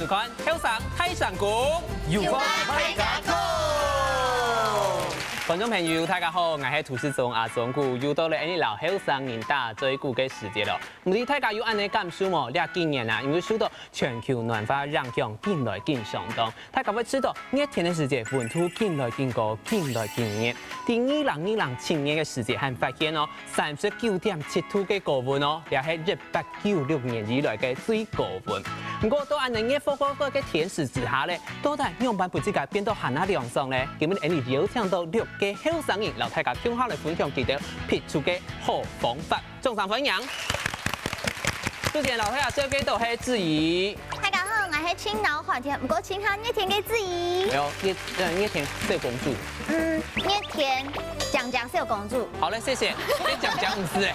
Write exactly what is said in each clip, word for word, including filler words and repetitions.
收看《后生大聲公》，有話大家講。觀眾朋友，大家好，𠊎係涂世宗阿宗牯，又到了𠊎俚摎後生人打嘴鼓个時節囉。毋知大家有恁仔感受無？這幾年啊，因為受到全球暖化影響，緊來緊上當，大家會知道熱天个時節溫度緊來緊高，緊來緊熱。在二零二零七月个時節還發現哦，三十九點七度个高溫哦，這係一八九六年以來个最高溫。毋過到恁仔熱火火个天時之下咧，到底仰般分自家變到還較涼爽咧？今晡日𠊎俚邀請到六個後生人，摎大家共下來分享佢兜避暑个好方法。掌聲歡迎！首先摎大家紹介到係子怡。大家好，𠊎係盡惱寒天，毋過盡好熱天个子怡。哎喲，熱，呃，熱天小公主。嗯，熱天靚靚小公主。 好了，謝謝。你講講毋係欸，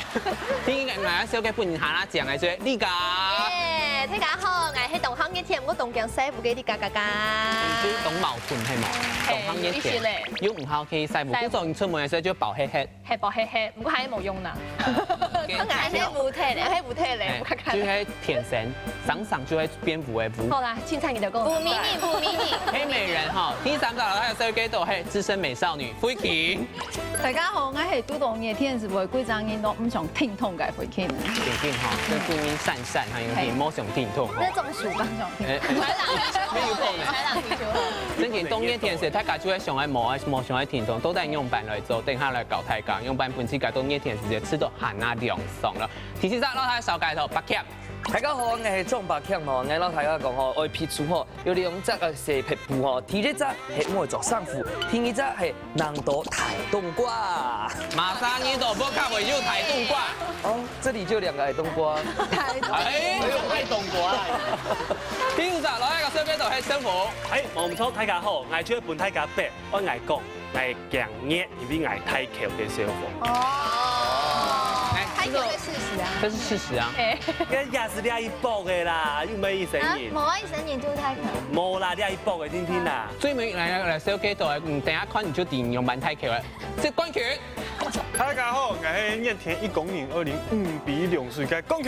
你應該拿來燒給本人哈啦講來說，你講。耶，大家好，𠊎係當好熱天，毋過當驚曬烏个你嘎嘎嘎。你就是當矛盾係無？嘿，當好熱天，有一些咧。又毋好去曬烏，曬烏。故所你出門个時候就包黑黑。係包黑黑，毋過還係無用啦。OK，𠊎還係烏忒咧，還係烏忒咧，哎，我看看。就係天生，常常就會變烏个烏。好啦，凊彩你就講。烏咪咪，烏咪咪。黑美人哈，第三個摎大家紹介到係資深美少女慧琴。 大家好，𠊎係堵著熱天時會歸隻人都毋想停動个慧琴。婷婷哈，這聲音顫顫，還有點無想停動哈。那種暑吧。哎，哎，沒有空呢。正經當熱天時，大家就會想愛無愛，無想愛停動，到底仰般來做？等下來教大家，仰般分自家當熱天時節，試著還較涼爽囉。第四隻摎大家紹介到八強。大家好，𠊎係張八強哦，𠊎摎大家講吼，愛避暑吼， 有兩隻个小撇步吼，第一隻係毋好著衫褲，第二隻係吂多大冬瓜。麼儕人都無較會有大冬瓜。哦，這裡就有兩個矮冬瓜。大冬瓜。哎，哎喲，矮冬瓜啊。第五隻，摎大家紹介到係生活。哎，無毋著，大家好，𠊎就係分大家逼，愛𠊎講，𠊎驚熱，因為𠊎大箍个小伙。哦，哎，大箍个事實啊。這是事實啊。哎。該也係這一波个啦，又無一生人。啊，無啊，一生人就大箍。 無啦，你愛一百个定定啦。最尾來來來，小雞到，嗯，等下看你就知你用蠻太球了。這冠軍。大家好，𠊎係熱天一公斤二零五比涼水个冠軍。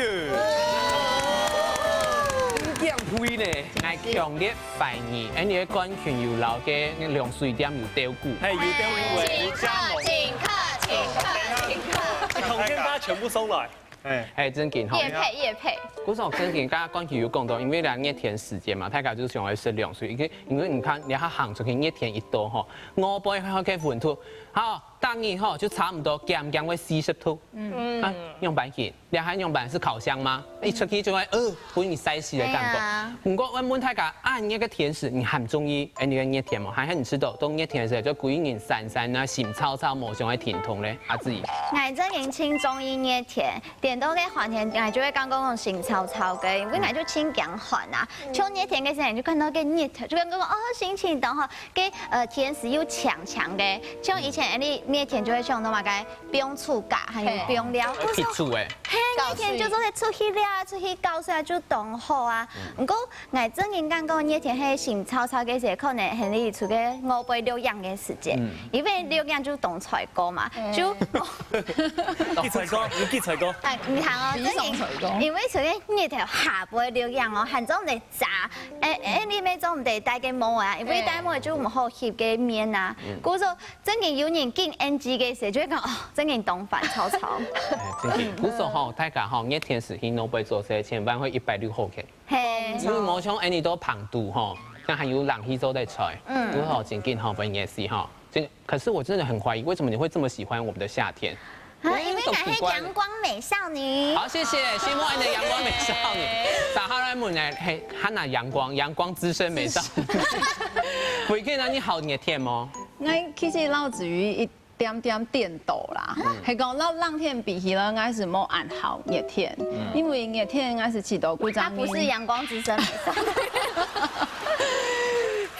真靚配呢。𠊎強烈懷疑，哎，你个冠軍有摎个涼水店有鬥鼓。係，有鬥鼓誒。請客，請客，請客，請客。同天發全部收來。 哎，哎，正經吼。業配，業配。故所正經，剛剛冠軍有講到，因為來熱天時節嘛，大家就想要食涼水，因為因為你看，你還行出去熱天一到吼，外背還有个溫度，好，當日吼就差不多減減會四十度。嗯。啊，用白緊，你還用白是烤箱嗎？一出去就會，呃，分你曬死的感覺。哎呀。毋過問問大家，恁熱个天時，你還中意恁熱个熱天無？還係你知道，當熱天時就歸人散散啊，心燥燥，無想愛停動咧，阿志。𠊎正經盡中意熱天。 顛倒个寒天，𠊎就會感覺講心燥燥个，因為𠊎就盡驚寒啊。像熱天个時節，就看到个日頭，就感覺講哦，心情當好，个呃天時又涼涼个。像以前你熱天就會想到麼个放暑假，還有放尞。哎，避暑欸。嘿，熱天就做得出去尞，出去搞水啊，就當好啊。毋過𠊎正經感覺熱天係心燥燥个時節，可能係你出去外背露營个時節，因為露營就當帥哥嘛，就 記錯過，你記錯過。哎，你看哦，比上才講。正經，因為像个日頭下背露營哦，還做毋得遮，哎，哎，你乜做毋得戴个帽啊，因為戴帽就毋好翕个面啊。故所正經有人緊N G个時，就會講哦，正經當煩，燥燥。哎，正經，故所吼，大家吼，熱天時去外背做事，千萬愛一百六好看。嘿。因為無像恁呢都防毒吼，像還有冷氣做得吹，嗯。故所正經吼，分熱死吼。 真，可是我真的很懷疑，為什麼你會這麼喜歡我們的夏天？啊，因為𠊎係陽光美少女。好，謝謝，承蒙你的陽光美少女。撒哈拉姆呢？嘿，她拿陽光，陽光資深美少女。我可以拿你好，你的天吗？𠊎其實老子於一點點顛倒啦，係講摎冷天比起來，𠊎係無恁好熱天，因為熱天𠊎係知道古早人。她不是陽光資深美少女。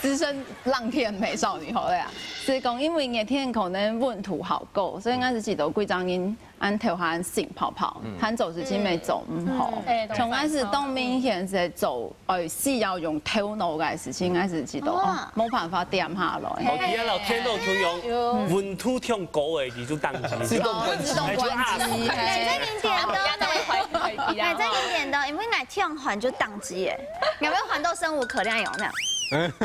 資深冷天美少女好了啊。所以講，因為熱天可能溫度好高，所以𠊎係知道歸隻人恁頭下恁心泡泡，還做事情乜做毋好。嗯。哎，對。像𠊎係當明顯係做，哎，需要用頭腦个事情，𠊎係知道，哦，無辦法恬下來。哦，佢愛摎天都共樣，溫度忒高个，佢就當機。自動關機。自動關機，哎，就啊，嘿。反正你點到呢。反正你點到，因為𠊎 天寒就當機耶，有沒有寒到生無可戀有沒有？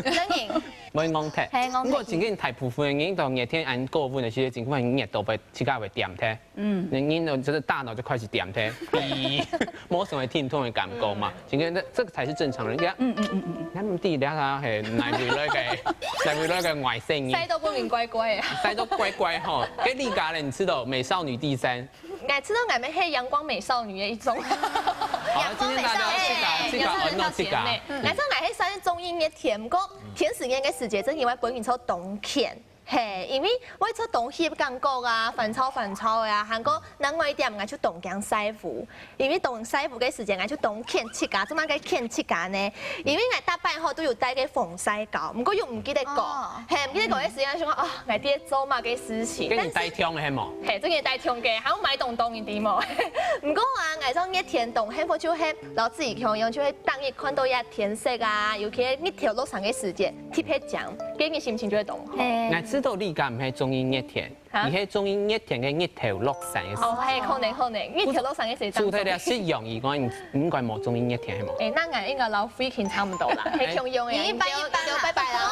真的，會戇忒。嘿戇忒毋過真正大部分个人到熱天恁高溫个時節，真正熱到會自家會恬忒。嗯，人就真的大腦就開始恬忒，嗶，無什麼停動的感覺嘛。真正這這個才是正常人。嗯嗯嗯嗯。咱毋知了啊，係哪位來个，哪位來个外星人，曬到不明乖乖啊。曬到乖乖吼。該麗佳咧，你知道美少女第三，哎，知道俺們黑陽光美少女的一種。好，今天大家自家自家安到自家。嗯，但是俺還算中意熱天，不過天時熱个時節，真的會分人做冬天。嘿，因為會做東西感覺啊，煩躁煩躁的啊，還過另外一點，俺就當驚曬烏，因為當曬烏个時節，俺就當譴自家，做麼个譴自家呢？因為俺大半吼都有戴个防曬膏，不過又毋記得講，哦嘿，毋記得講个時間想講，哦，俺在做麼个事情，跟你帶痛个係無？嘿，最近帶痛个，還有買東東，你知無？毋過啊，𠊎想熱天當幸福就係，老自己共樣就係當日看到一天色啊，尤其日頭落山个時節，特別靚，今日心情就會當好。嘿𠊎知道你敢毋係中意熱天，啊你係中意熱天个日頭落山个時。哦，嘿，可能可能，日頭落山个時節。除忒了夕陽以外，你應該無中意熱天係無？哎，那俺應該老飛行差不多啦，嘿，共樣个。你一般一般啦拜拜啦。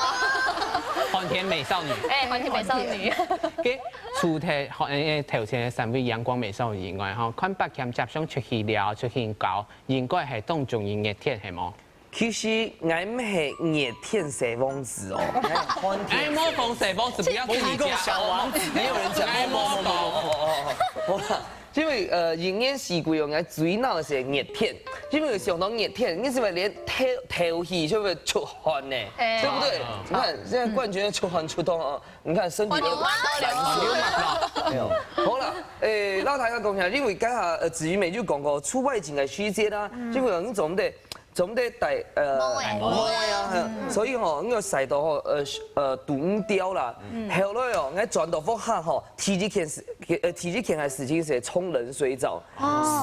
寒天美少女。哎，寒天美少女。該除忒好誒頭前个三位陽光美少女以外，吼，看北京接上出去尞，出去搞，應該係當中意熱天係無？其實𠊎毋係熱天小王子哦，𠊎係寒哎，天。莫講小王子，不要自己講。小王子，沒有人講。哎，莫講。好啦，因為呃，一年四季哦，𠊎最惱个係熱天，因為想到熱天，你是不是連頭頭皮就會出汗呢？哎對不對？你看現在冠軍出汗出到哦，你看身體都哇沒有。好了，誒，讓大家講一下，因為剛才呃子瑜妹就講過出外景的時間啊，因為你總得總得帶呃毛欸毛欸啊，所以吼，你要曬到吼呃呃堵毋掉啦。後來哦，𠊎轉到屋下吼，第一件事呃第一件个事情係沖冷水澡。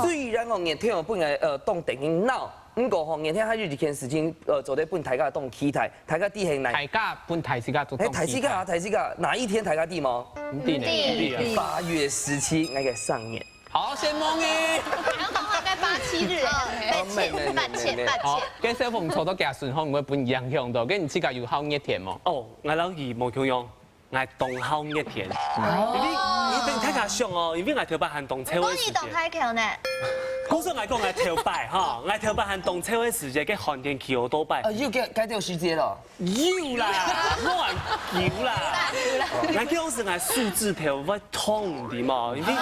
雖然吼熱天哦本來呃當得人惱，毋過吼熱天還有一件事情呃做得分大家當期待，大家知係哪？大家分大自家做哎，大自家，大自家，哪一天大家知無？毋知呢。八月十七，𠊎个生日。好，先問你。還要講話該八七日哎。哦，沒沒沒沒沒。八千八千好，跟小鳳坐到幾順風，會分影響到，跟你自家有好熱天無？哦，𠊎摎佢無共樣，𠊎當好熱天。因為你等大家想哦，因為𠊎頭擺還當臭个時節。講你當開口呢，故所𠊎講𠊎頭擺哈，𠊎頭擺還當臭个時節，該寒天去好多擺啊，。又該該條時節了。有啦，我還有啦。𠊎叫時𠊎手指頭會痛，你知無？因為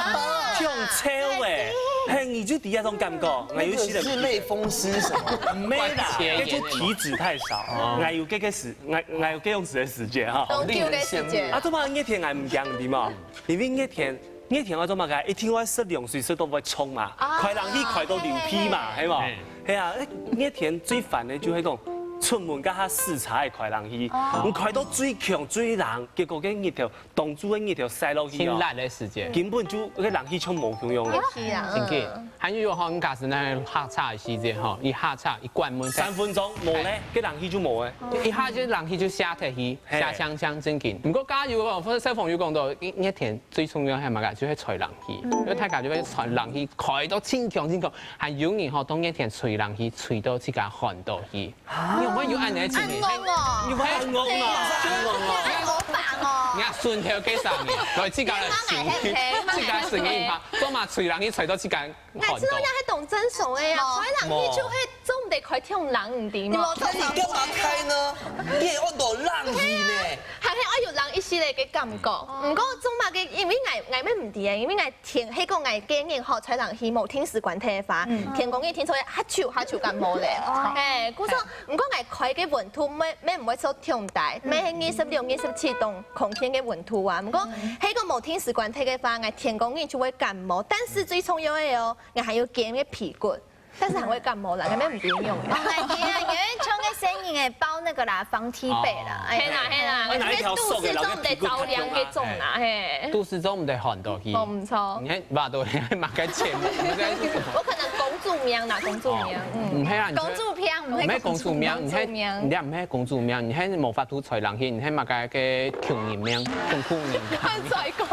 痛臭欸，嘿，你就知該種感覺，𠊎有時那個是類風濕什麼？毋係啦，該就體脂太少，𠊎有這個時，𠊎𠊎有這樣子个時節哈。當久个時節啊，。做麼熱天𠊎毋驚，你知無？因為熱天熱天愛做麼个？一定愛食涼水，食到會衝嘛，開冷氣開到流鼻嘛，係無？係啊，熱天最煩个就係講出門該下駛車愛開冷氣，你開到最強最冷，結果該日頭當晝个日頭曬落去哦，天熱个時節。根本就該冷氣就無共樣了。係啊，真个，還有吼，你假使呢下車个時節吼，一下車一關門，三分鐘無咧，該冷氣就無咧。一下就冷氣就下忒去，嘿下香香真緊。毋過加油哦，小朋友講到熱天最重要係麼个？就係吹冷氣，因為大家就會吹冷氣，開到盡強盡強，還有人吼當熱天吹冷氣，吹到自家寒到去。你有無有恁樣个情形？戇哦，你會很戇啊，很戇啊。太模仿哦你。看順頭該三年，來自家來心，自家心一怕，做麼吹冷氣吹到自家寒到哎，這種人。還懂真熟哎呀，開冷氣就會做毋得開忒冷，你知無？那你幹嘛開呢？你也換到冷氣呢？還係愛有冷一息个感覺。毋過做麼个？因為𠊎𠊎乜毋知啊，因為𠊎天，係講𠊎个人吼，吹冷氣無定時關忒个話，天光日天出去哈啾哈啾感冒咧。哎，故所毋過𠊎開个溫度乜乜毋會做忒低，乜係二十六、二十七度空間个溫度啊。毋過係講無定時關忒个話，𠊎天光日就會感冒。但是最重要个哦，𠊎還有堅个皮骨。 但是還會感冒啦，該邊毋知用哦，哎呀，有人穿个身影哎，包那個啦，防踢被啦，哎係啦係啦，哎哪一條這肚屎做毋得着涼該種啦，嘿。肚屎做毋得寒到去。哦，毋錯。你看，話到你還蠻該錢的，你在說什麼？我可能公主命啦，公主命，嗯。毋係啊，你公主病，毋係公主命，你係公主命你毋係公主命，你係無法度吹冷氣，你係麼个个窮人命，窮苦人。看帥哥。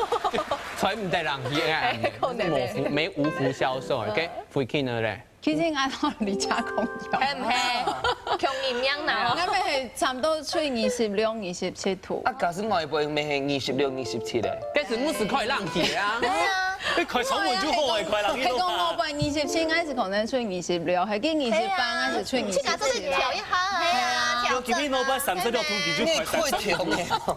開毋得冷氣啊，可能無福，沒無福消受，OK，福氣呢咧？其實𠊎同你家公一樣，係毋係？共人命啦吼。𠊎乜係差毋多吹二十六、二十七度。啊，假使外背乜係二十六、二十七咧？該係毋係開冷氣啊？對啊，你開窗門就好欸，開冷氣都係講外怕。背二十七，𠊎係可能吹二十六，係跟二十八，𠊎係吹二十七啦。去拿出去調一下，係啊，有今天老闆三十六度，你就你開三十開調的哦。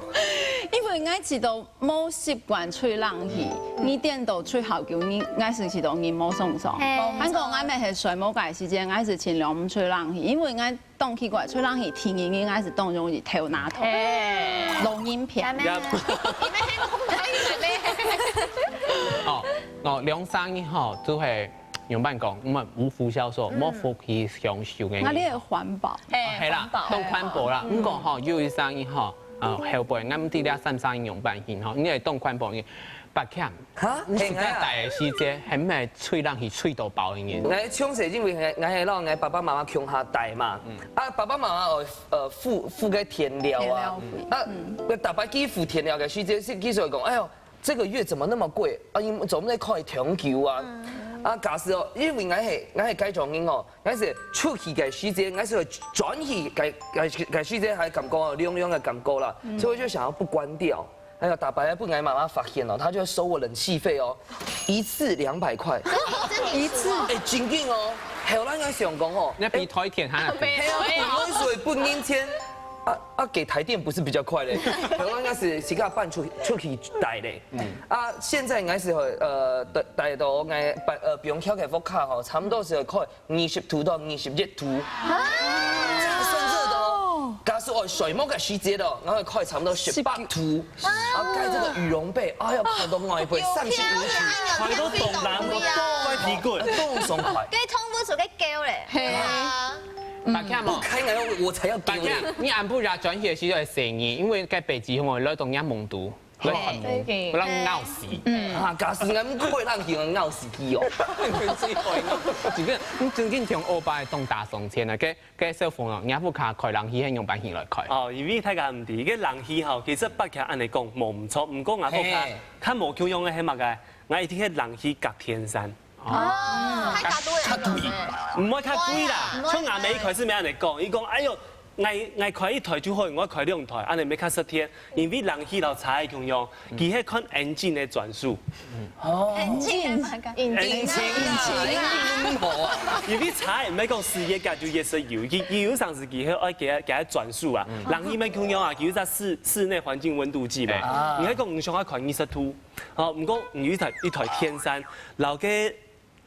因為𠊎知道無習慣吹冷氣，你顛倒吹好久，你𠊎係知道你無爽爽。係還過𠊎乜係睡目个時間，𠊎係盡量毋吹冷氣，因為𠊎當奇怪，吹冷氣天氣，𠊎係當容易頭那痛，哎，老人片。你們還不開心咩？哦，哦，兩三日吼，就會仰般講，毋係無福消受，無福氣享受个。𠊎這係環保。哎，係啦，當環保啦。毋過吼，有一生意吼，呃，後背，𠊎毋知這三生意仰般形吼，因為當環保个白camp，哈？你自家戴个時節，係毋係吹冷氣吹到爆个人？𠊎從細因為𠊎𠊎係摎𠊎爸爸媽媽共下戴嘛，啊爸爸媽媽哦，呃，付付个電料啊，電料費啊，該逐擺佢付電料个時節，係佢就會講，哎喲，這個月怎麼那麼貴？啊，你怎麼在開長久啊？啊，假使哦，因為𠊎係𠊎係該種人哦，𠊎係出去个時節，𠊎係轉去个个个時節還感覺哦，涼涼个感覺啦，所以我就想要不關掉。 哎呀，打白了不給媽媽發現了，她就會收我冷氣費哦，一次兩百塊。一次哎，真緊哦，後來𠊎想講哦，你比台電還要貴。哎呀，我水不年前，啊啊，給台電不是比較快嘞？後來𠊎係自家搬出出去戴嘞。啊，現在𠊎係呃戴戴到𠊎搬呃不用跳開屋下吼，差不多係開二十度到二十一度。這樣算熱的哦。假使我睡目个時節哦，然後開差不多十八度，啊，蓋這個羽絨被，哎呀，看到外背三十五度，開到凍冷，我都會疲滾。凍爽快。該通不出个狗咧。嘿啊，白camp哦，開來我我才要丟白咧。camp，你暗晡夜轉去个時候會細義，因為該北極熊哦，來到你夢肚，來看你，不然咬死。啊，假使𠊎毋開冷氣，𠊎咬死佢哦。真个，你真緊像歐巴个當大上天啊！該該小鳳啊，你屋下開冷氣係用白氣來開。哦，因為大家毋知，該冷氣吼，其實北極恁樣講無毋著，毋過𠊎屋下嘿較無共樣个係麼个？𠊎一定係冷氣隔天山，哦，太高度了。毋會較貴啦。毋會像阿妹一開始乜恁樣講，佢講，哎喲，𠊎𠊎開一台就好，𠊎開兩台，恁樣乜較省電，因為冷氣摎車个共樣，佢係看engine个轉速。哦，引擎，引擎，引擎啊，引擎好啊。因為車毋係講駛越界就越省油，佢佢有常時佢係愛佢佢轉速啊，冷氣乜共樣啊，佢有隻室室內環境溫度計嘛。你係講你想愛開二十度，好，毋過你有一台一台天山，摎該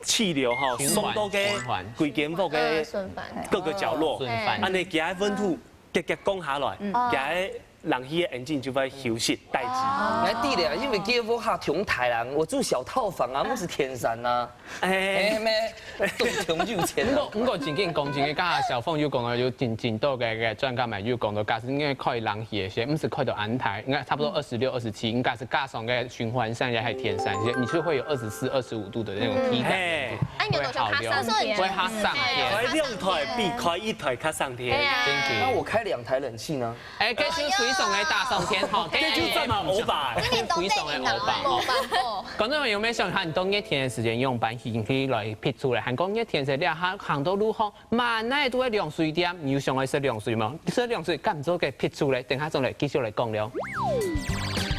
氣流吼，循環送到該循環規間屋个嗯，順番。各個角落，順番恁樣佢个溫度遽遽降下來，佢个冷氣个engine就會休息待機。哎，對了，因為佢屋下窮台啦，我住小套房啊，毋係天山啊。哎，哎，咩，都窮有錢啊。毋過毋過正經講，正經，剛才小鳳有講到，有真真多个个專家嘛有講到，假使你開冷氣个時，毋係開到恁大，應該差不多二十六、二十七，應該係加上个循環扇也係天山，你就會有二十四、二十五度的那種體感。嘿，哎，你有多少卡上會好涼，會較省電。開兩台比開一台較省電。對啊。真的那我開兩台冷氣呢？哎，這就水上个大上天吼，這就這麼歐巴。今年冬天你拿水上个歐巴吼。沒辦法。觀眾朋友，有沒有想看你到熱天个時間用白氣去來避暑咧？還講熱天時，你行行到路項，滿哪都係涼水店，你有想愛食涼水無？食涼水，敢做个避暑咧？等下轉來繼續來講了。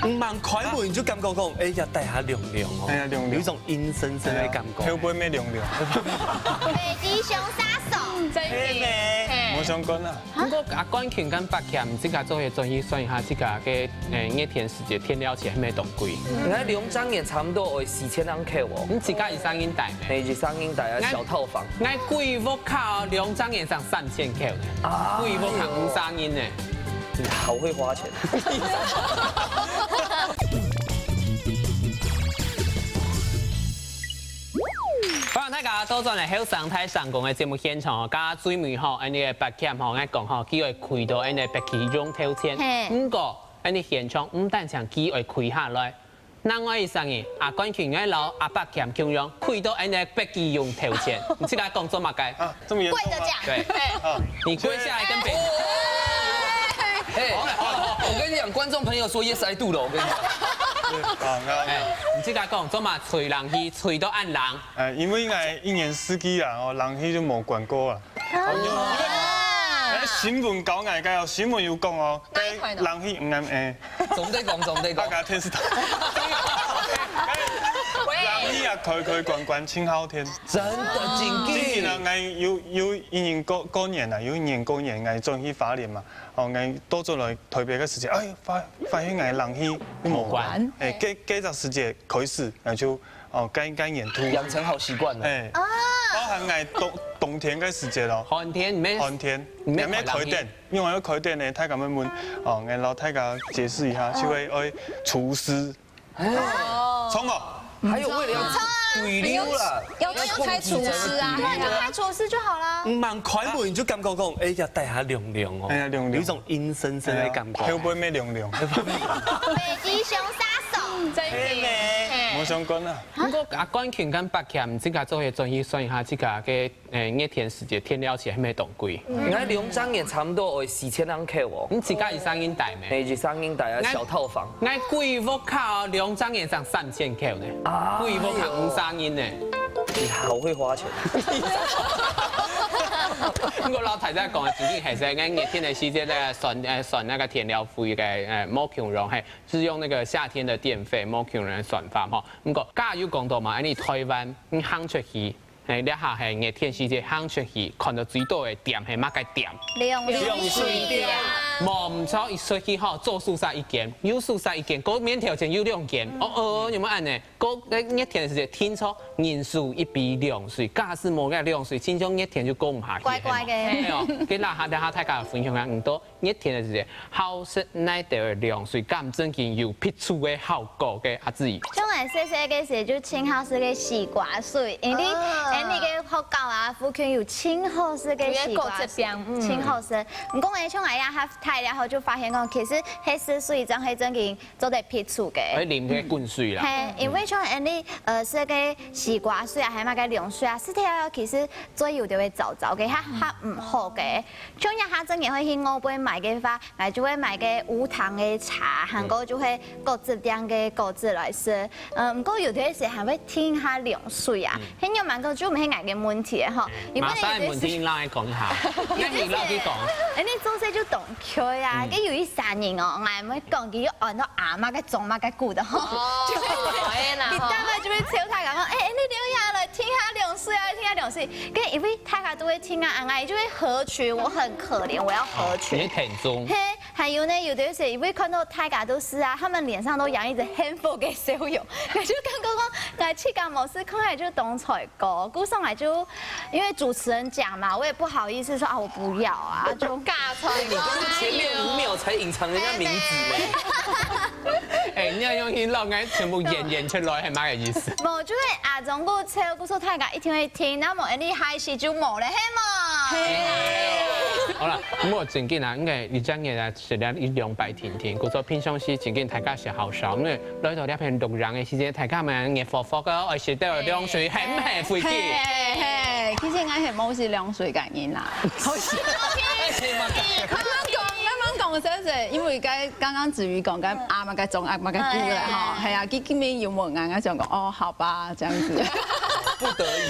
毋係開門就感覺講，哎呀，底下涼涼哦，哎呀涼涼有一種陰森森的感覺。後背咩涼涼，北極熊殺手，嘿咩？無相干啊。毋過阿冠群跟白強自家做个轉去算一下，自家个誒熱天時節天料錢係毋係當貴？你看兩張也差不多哦，四千人口哦，你自家一生人戴咩？每一生人戴啊小套房。𠊎貴屋下兩張人上三千塊呢，啊貴屋下五生人呢。好會花錢。歡迎大家倒轉來後生大聲公个節目現場哦，今最尾吼，恁呢个白強吼，𠊎講吼，佢會開到恁呢北極熊頭前。嘿毋過，恁呢現場毋單淨佢會開下來，另外一生人，阿冠群愛摎阿白強共樣，開到恁呢北極熊頭前。你自家講做麼个？啊，這麼嚴重嗎？跪著講。對，你跪下來跟北極哎，我跟你講，觀眾朋友說 yes I do 了，我跟你講。啊，𠊎，哎，你自家講，做麼吹冷氣，吹到恁冷？哎，因為𠊎一年四季啊，哦，冷氣就無關過啊。哎，新聞教𠊎个哦，新聞有講哦，該冷氣毋啱哎，總得講，總得講。大家電視台。冷氣啊，開開關關，盡好電。真的，真的。最近啊，𠊎有有一年過過年啊，有一年過年，𠊎轉去花蓮嘛，哦，𠊎倒轉來台北个時節，哎，發發現𠊎冷氣無關。哎，該該隻時節開始，𠊎就哦，該該年度，養成好習慣了。哎，包含𠊎冬冬天个時節咯，寒天毋係寒天，毋係開冷氣。也毋係開電，因為愛開電呢，大家會問，哦，𠊎摎大家解釋一下，就會愛除濕。哦，衝哦，還有為了要對流了，要要開除濕啊，對，就開除濕就好了。嗯，蠻開門你就感覺講，哎呀，帶下涼涼哦，哎呀涼涼有一種陰森森的感覺。會不會沒涼涼？北極熊殺手，真的。我想講啊，不過啊，冠群跟北強自家做伙轉去算一下自家个，誒，熱天時節電了錢係毋係當貴？應該兩隻月差不多愛四千零箍哦。你自家一儕人戴咩？哎，一儕人戴啊，小套房。𠊎貴屋下兩隻月正三千箍呢，啊，貴屋下五儕人呢。你好會花錢。不過老太太講个，最近還係，𠊎熱天个時節咧，算，呃，算那個電了費个，呃，無共樣，嘿，是用那個夏天的電費，無共樣的算法吼。不過，剛才有講到嘛，恁呢台灣，你行出去，嘿，這下係熱天時節行出去，看到最多个店係麼个店？涼水店。無毋著，一出去吼，左手邊一間，右手邊一間，該面頭前有兩間。哦哦，有無恁呢？ 該該熱天个時節，聽說人手一杯涼水，假使無該涼水，親像熱天就過毋下去。怪怪个。係無？係哦，該這下這下大家分享下，你到熱天个時節，好食哪兜个涼水，敢真經有避暑个效果个，阿志。像𠊎細細个時就盡好食个西瓜水，因為哦。𠊎个學校啊，附近有盡好食个西瓜水，有个果汁店，嗯。盡好食。毋過呢，像𠊎這下大了後就發現講，其實該食水正係真經 做得避暑个。愛啉該滾水啦。嘿，因為像恁呢，呃，食个西瓜水啊，還有麼个涼水啊，食忒了其實嘴有兜會燥燥个，較較毋好个。像這下正經會去外背買个話，𠊎就會買个無糖个茶，還過就會果汁店个果汁來食。嗯，毋過有兜時還會添下涼水啊，該樣蠻好，就毋係𠊎个問題吼。 你不能馬上問題，你讓佢講一下，該你讓佢講。哎，你做事就當開啊，嗯。該有一儕人哦，𠊎毋會講，佢就按到阿媽个種麼个骨的吼。哦，就會，哎呀，你大概就會笑他，講，哎，你留下來添下涼水啊，添下涼水。該因為大家都會添啊，𠊎就會合群，我很可憐，我要合群。哦，你很中。嘿，還有呢，有的時候因為看到大家都是啊，他們臉上都洋溢著幸福个笑容，我就感覺講，𠊎自家無事，看起來就當衰 哥，故所𠊎就因為主持人講嘛，我也不好意思說啊，我不要啊，就嫁出去。你剛剛前面五秒才隱藏人家名字呢。哎，你要用音浪，哎，全部演演出來，還蠻有意思。無，就係阿忠哥、秋哥說大家一定會聽，那麼你開始就無了，係無？好啦，毋過正經啊，應該你這樣也來 食了一兩擺定定，故所平常時正經大家食好少，因為來到這片露營个時節，大家嘛熱火火个，愛食兜涼水，係毋係，飛機？嘿，嘿，其實𠊎係無食涼水个人啦。好食。慢慢講，慢慢講，真係，因為該剛剛子瑜講，該阿媽个種，阿媽个骨啦，吼，係啊，佢今日有問𠊎，𠊎想講，哦，好吧，這樣子。不得已。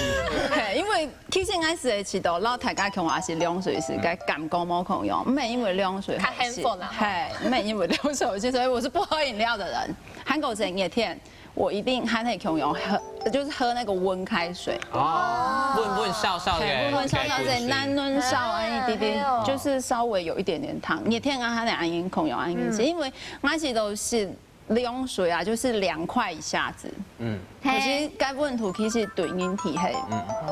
嘿，因為 其實𠊎係試著摎大家共下食涼水時，該感覺無共樣，毋係因為涼水好食，較幸福啦。嘿，毋係因為涼水好食，所以我是不喝飲料的人。還過係熱天，我一定還係共樣喝，就是喝那個溫開水。哦，溫溫燒燒个，嘿，溫溫燒燒个，該滾水。暖暖燒啊，一滴滴，哎喲。就是稍微有一點點燙。熱天啊，還係恁樣共樣恁樣食，嗯。因為𠊎係都係 涼水啊，就是涼快一下子。嗯。可是該溫度其實對人體係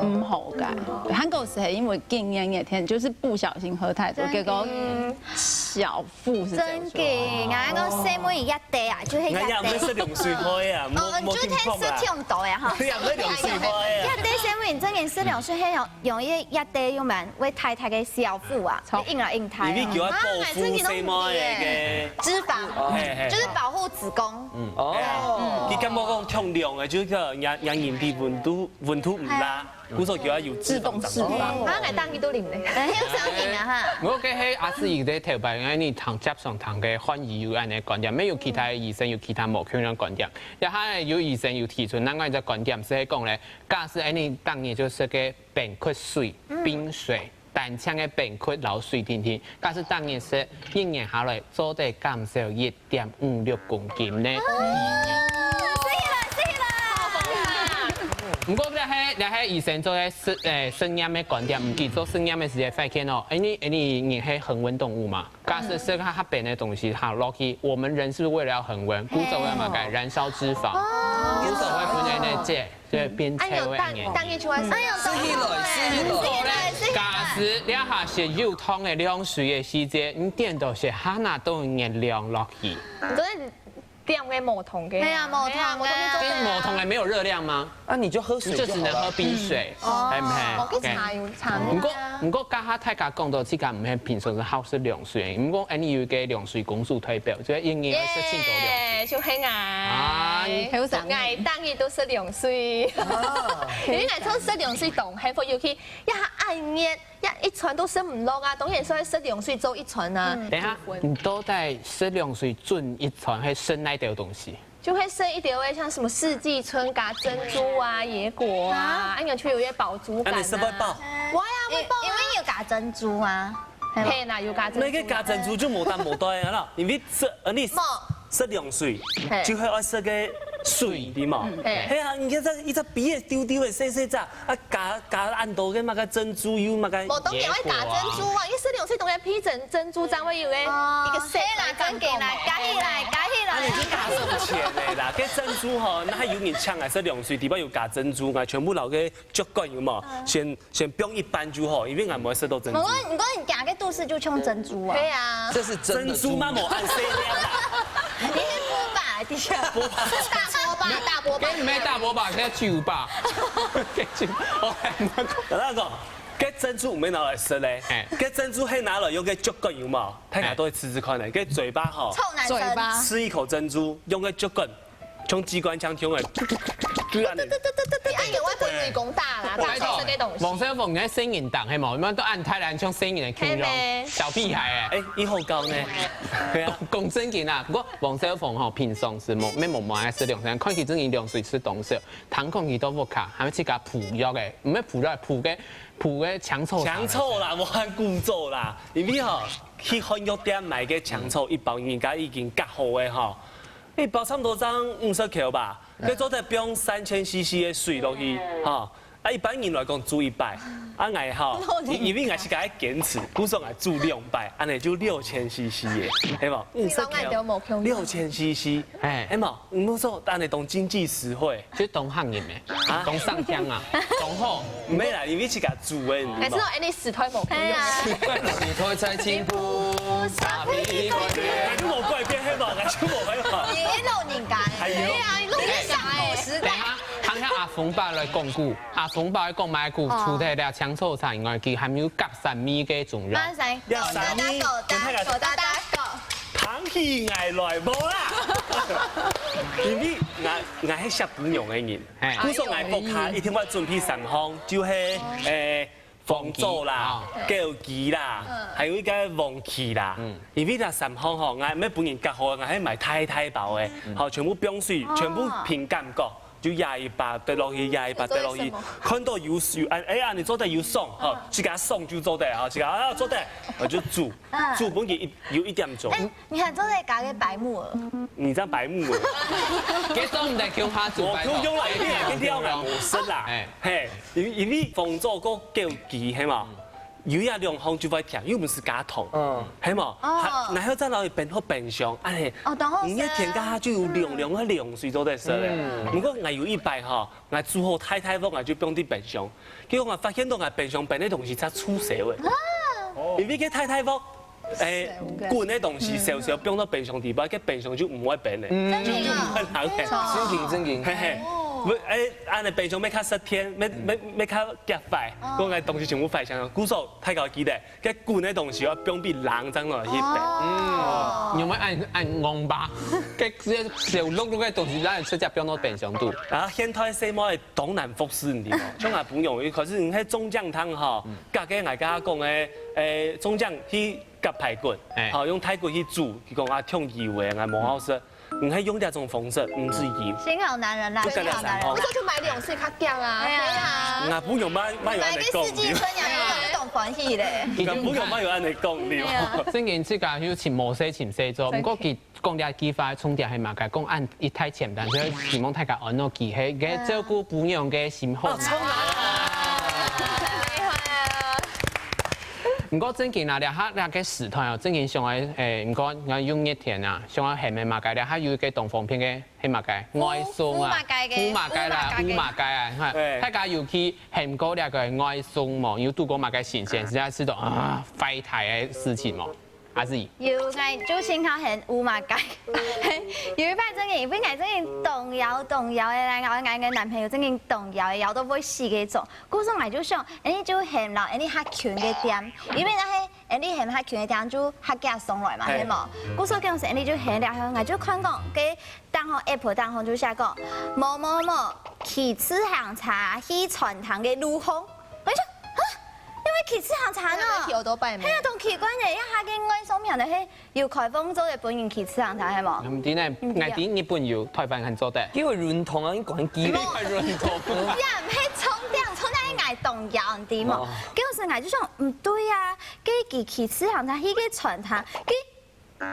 毋好个。還過係因為今年熱天，就是不小心喝太多，結果小腹是真的，𠊎講細妹一滴啊，就係一滴。哎呀，毋係涼水開啊，哦，莫莫就天時忒凍啊，哈。哎呀，毋係涼水開啊。一滴細妹真的係涼水，係哦。 用一一滴用完，會太太个小腹啊，會硬來硬去。因為叫佢保護細妹个。脂肪，哦，嘿，嘿。就是保護子宮。嗯，哦，佢感覺講忒涼个，就是个讓讓人體溫度溫度毋拉。故所就愛有自動掌握。自動自動。啊，𠊎當然都啉咧。哎，有聲音啊哈。毋過，該係阿詩姨在頭擺，因為你聽接上聽个漢語有恁呢觀點，沒有其他醫生有其他無共樣觀點。也還有醫生有提出另外一個觀點，係講咧，假使恁呢當然就係个冰塊水、冰水，單淨个冰塊摎水定定，假使當然係一年下來做得減少一點五六公斤呢。死啦死啦！毋過，這係這係醫生做个實誒實驗个觀點，毋係做實驗个時節發現哦，因為因為人係恆溫動物嘛，假使係較較冰个東西下落去，我們人是不是為了要恆溫，故所會嘛該燃燒脂肪，故所會分人个這這變哎呦，臭个眼當當然就會，哎呦，死起來，死起來。假使這下係有糖个涼水个時節，你顛倒係下那都熱量落去。你都是點个無糖个。對啊，無糖个。跟無糖的沒有熱量嗎？啊，你就喝水你就只能喝就好了。冰水，係毋係？我去查有查。毋過，毋過，剛剛大家講到自家毋係平常時好食涼水，毋過，恁呢有一個涼水公主代表，就係因為愛食盡多涼水。耶，就係啊，哎還有啥，𠊎當然都食涼水，因為𠊎從食涼水當幸福，尤其一下恁熱，一一餐都食毋落啊，當然所以食涼水做一餐啊。等一下，你到底食涼水準一餐，係食哪兜東西？就會食一兜个像什麼四季春加珍珠啊、野果啊，還有就有一些飽足感啊。啊，你食不飽？我呀，會飽啊。因為有加珍珠啊。係啦，有加珍珠。那個加珍珠就無擔無帶啊啦，因為食，呃，你無食涼水嘿，就係愛食个水的嘛。嘿係啊，你看這一隻比較丟丟的細細隻，啊加加恁多个麼个珍珠油麼个。無當然愛加珍珠啊，因為食涼水當然配珍珍珠，正會有个一個色哦，係啦，正經啦，加起來，加起啊，你來。就加上錢的啦，該珍珠吼，那還有人請來食涼水，底背有加珍珠，啊全部留个竹竿有無？先先放一半就好，因為𠊎無食到珍珠。不過，不過你夾个肚屎就像珍珠啊。對啊，這是真的珍珠嘛，無恁細粒啦。你是波霸的確。大波霸，大波霸，跟你們大波霸，現在巨無霸，跟巨無霸。跟大家講，該珍珠毋係拿來食咧嘿，該珍珠係拿來用个竹竿有無？大家都會試試看的，該嘴巴吼，臭男生。嘴巴。吃一口珍珠，用个竹竿，像機關槍用个，就恁樣。你愛給我分雷公大啦，大家這個東西。王小鳳，你在仙人掌係無？你們都按太難像仙人的形容，係咩小屁孩哎。哎，你好高呢。對啊。講正經啊，不過王小鳳吼，平常時無，無無無愛食涼水，看佢正經涼水食當少，聽講佢到屋下，還會自家烳藥个，毋係烳藥，烳个烳个青草茶。青草啦，無喊古早啦，因為吼，去漢藥店買个青草一包，人家已經夾好个吼，一包差不多正五十箍吧，佢做得放三千C C个水落去，吼。啊，一般人來講煮一擺，啊，𠊎吼，因因為𠊎係个堅持，故所𠊎煮兩擺，恁樣就六千C C个，係無？五十你老外都無共樣六千C C，哎係無？毋好說，恁樣當經濟實惠。就當行業咩？啊當上香啊，當好。毋係啦，因為自家煮个，你知無還是？說，哎，你死推某朋友哎呀，你推猜清楚，傻逼一個月。你就無改變，係無？你就無改變。你老人家。哎呦對啊，你老人家哎。時等一下，聽下阿峰爸來講古。阿峰爸講麼个古？除忒了青草茶以外，佢還有夾三味个中藥。馬上。要三味，跟大家狗大狗大狗。捧起來來，無啦。因為𠊎𠊎係惜姑娘个人，嘿故所𠊎屋下一定會準備三項，就係誒。 紅棗啦、枸杞啦，還有一個黃芪啦。因為這三項吼，𠊎毋係分人夾好，𠊎係買大大包个，吼，全部放水，全部憑感覺，就壓一把跌落去，壓一把跌落去，看到有水，哎哎呀，你做得有爽，吼，自家爽就做得，吼，自家啊做得，我就煮，煮分佢一有一點鐘。哎，你還做得加个白木耳。你這樣白目了，結束毋得共下煮我白共用啦，一定要跟掉啦，我生啦，哎嘿。 因為因為紅棗个枸杞係嘛，有一兩項就會甜，又毋係加糖，嗯係嘛？哦還然後再拿去冰好冰箱，哎，哦當好食你一天該下就有涼涼个涼水做得食咧。毋過𠊎有一擺吼，𠊎煮好大大鑊，𠊎就放在冰箱，結果𠊎發現到𠊎冰箱冰个東西正臭餿个，因為該大大鑊，誒，滾个東西燒燒放到冰箱底背，該冰箱就毋會冰咧，真的就就毋會冷咧。真緊真緊。嘿嘿。毋，哎，恁樣冰箱愛較食天，愛，愛，愛較遽壞，講个東西全部壞，想想，故所大家記得，該滾个東西愛放分冷正來去冰。哦，你有無恁，恁戇吧？該，該燒熝熝个東西，咱直接放到冰箱肚。啊，現代細妹當難服侍你哦，像𠊎朋友，可是你該中獎糖吼，隔个𠊎跟佢講个，誒，中獎去夾排骨，哎。好，用排骨去煮，佢講啊，忒油个，𠊎無好食。 你還用這種方式，毋使油。幸好男人啦，幸好男人啦。不是就買兩歲較強啊？對啊。對啊。𠊎朋友嘛，嘛有恁樣講。買个四季春陽光，都當歡喜咧。𠊎朋友嘛有恁樣講，對啊。正經自家有尋無事尋事做，毋過佢講這句話重點係麼个？講恁一太簡單，所以希望大家安到佢，係，佢照顧餔娘个心好。哦，重來。厲害啊！毋過正經啊，這下這个時代哦，正經想愛，誒，毋過愛用熱天啊， 想愛喊个麼个咧？還有一个當方便个，係麼个？外送啊，烏，烏馬街个，烏馬街啦，烏馬街。烏馬街啊，哈，對。大家有去喊過這个外送無？有堵過麼个新鮮，實在係都，啊，壞忒个事情無？阿志。有，𠊎就先去喊烏馬街。有一擺正經，因為𠊎正經當枵當枵个，𠊎，𠊎个男朋友正經當枵个，枵到會死个種。故所𠊎就想，恁樣就喊摎恁樣較近个店，因為該係 恁樣喊較近个店就較遽送來嘛，嘿。係無？故所講係恁樣就喊了後，𠊎就看講，該頂項app頂項就寫講，某某某騎自行車去餐廳个路項。𠊎就，哈，因為騎自行車呢？那麼騎歐多拜嗎？係啊，當奇怪呢，一下个外送平台係有開放做得分人騎自行車，係無？毋知呢，嗯，𠊎知日本有，台灣還做得。因為運動啊，你講機會。運動。也毋係重點，重點係𠊎當枵，你知無？哦。結果係𠊎就想，毋對啊， 該佢騎自行車去个餐廳，佢，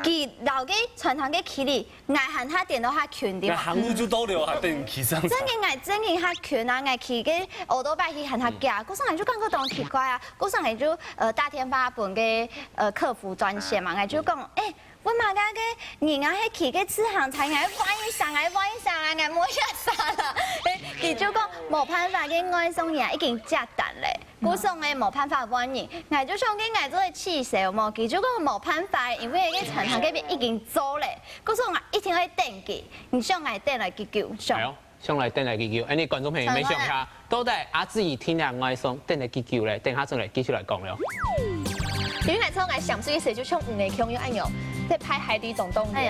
佢摎个餐廳个距離，𠊎還較踮到較近，對無？該行路就到了，還等佢騎自行車。正經𠊎正經較近啊，𠊎騎个歐多拜去還較遽，故所𠊎就感覺當奇怪啊，故所𠊎就，呃，打電話分个，呃，客服專線嘛，𠊎就講，誒， 為麼个該人啊，該騎个自行車，𠊎換一儕，𠊎換一儕啊，𠊎無一儕啦。佢就講，無辦法，該外送員已經接單咧，故所个無辦法換人。𠊎就想，該𠊎做得取消無？佢就講無辦法，因為該餐廳該片已經做咧，故所𠊎一定愛等佢。你想𠊎等來幾久？想。哎喲。 想來等來幾久，恁樣觀眾朋友，你想看，到底阿志怡聽了外送等了幾久咧？等下轉來繼續來講了。因為𠊎從𠊎想水時就像魚仔共樣恁樣，在拍海底總動員。哎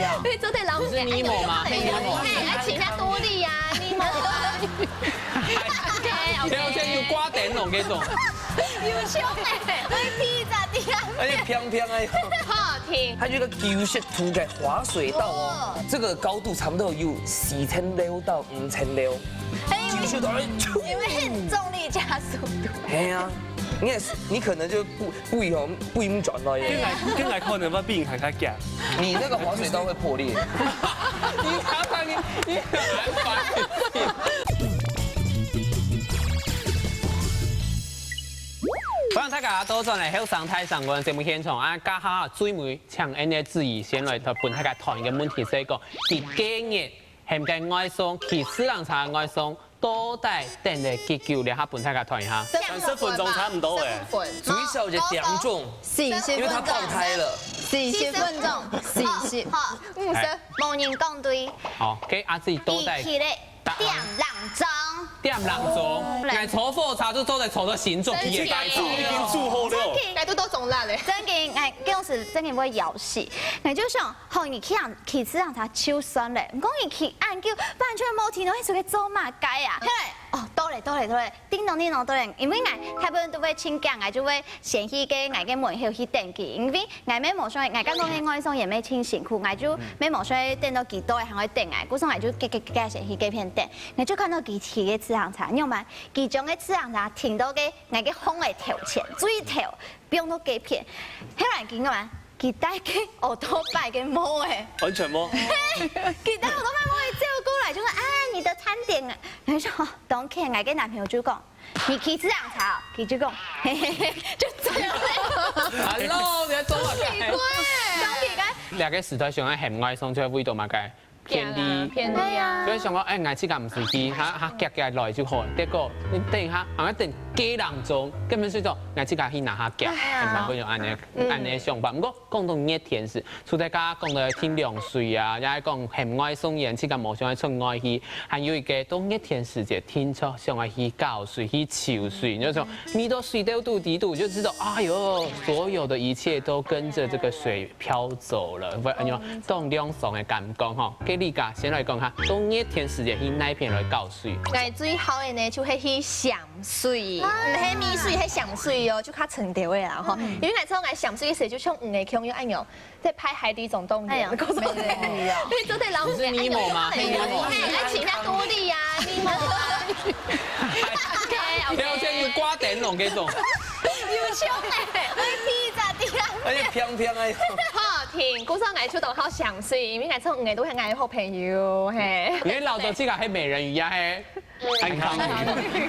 呀，對，做得老。不是尼莫嗎？哎，而且人家多利啊，尼莫啊。OK，OK。而且有掛燈籠那種。有像哎，會飛著的啊。而且平平的。好聽。它有一個九十度的滑水道哦，這個高度差不多有四千六到 五千六，哎，九十度，哎，因為重力加速度。係啊，你也是，你可能就不，不以後，不以轉了耶。跟來，跟來看能不能比你還較強？你那個滑水道會破裂。你常常你，你很煩。歡迎大家倒轉來後生大聲公節目現場啊！這下最尾請𠊎志怡先來分大家談一個問題，係講，佢今日 喊个外送，騎自行車个外送，到底等了幾久？這下分大家看一下。三十分鐘差不多欸。三十分嘛。最少一點鐘，四十分鐘。因為他爆胎了。四十分鐘，四十。好，好。五十。哎。無人講對。好，OK，阿志到底。佢騎了點零鐘。點零鐘，嗯。𠊎坐火車就坐在坐到新竹去个該種。真的。已經住好了。真的。該都到中壢了。真的，哎，就是真的會枵死。𠊎就想， 好，你騎，騎自行車就算了，毋過你騎恁久，完全無停落去，出去做麼个啊？嘿，哦，到了，到了，到了，叮咚叮咚到了，因為𠊎大部分都會盡遽，𠊎就會先去該𠊎个門口去等佢，因為𠊎乜無想，𠊎感覺該外送員乜盡辛苦，𠊎就乜無想等到佢到了還愛等𠊎，故所𠊎就遽遽遽遽先去該片等，𠊎就看到佢騎个自行車，你知無？佢將个自行車停到該𠊎个巷个頭前，最頭， 放到該片。後來佢講啊，佢戴个奧多拜个帽仔。安全帽。嘿，佢戴奧多拜帽仔走過來，就講：「啊，你的餐點啊。」然後說：「哦，當然。」𠊎个男朋友就講：「你騎自行車哦？」佢就講：「嘿嘿嘿。」就走了。Hello，你在做什麼？奇怪。當奇怪。兩個時代想要喊外送，就會為到麼个？便利。便利啊。所以想講，哎，𠊎自家毋使去，哈哈，遽遽來就好。結果你等一下，還要等幾零鐘，根本係講，𠊎自家去拿下遽，哎呀很難過有恁呢恁呢想法。不過講到熱天時，除了剛剛講到停涼水啊，也係講很愛送煙，自家無想愛出外去，還有一個到熱天時節，聽說想愛去搞水、去泅水，你就說你到水兜肚底肚，就知道，哎喲，所有的一切都跟着這個水飄走了，會恁樣當涼爽的感覺吼。給你家先來講下，到熱天時節去哪片來搞水？𠊎最好个呢，就係去潛水，毋係沬水，係潛水哦，就較深兜个啦吼。因為𠊎想𠊎潛水个時節，就像魚个共樣恁樣，在拍海底總動員，哎呀告訴我美人魚哦對，就在老你是尼莫嗎哎，愛請他多利呀，尼莫啊，OK 條件 OK，是掛燈籠這種，有趣哎，會披着的。而且飘飘哎，好聽，故所𠊎就當好潛水，因為𠊎唱魚个都係𠊎个好朋友，嘿。你老早自家係美人魚呀嘿，很康魚。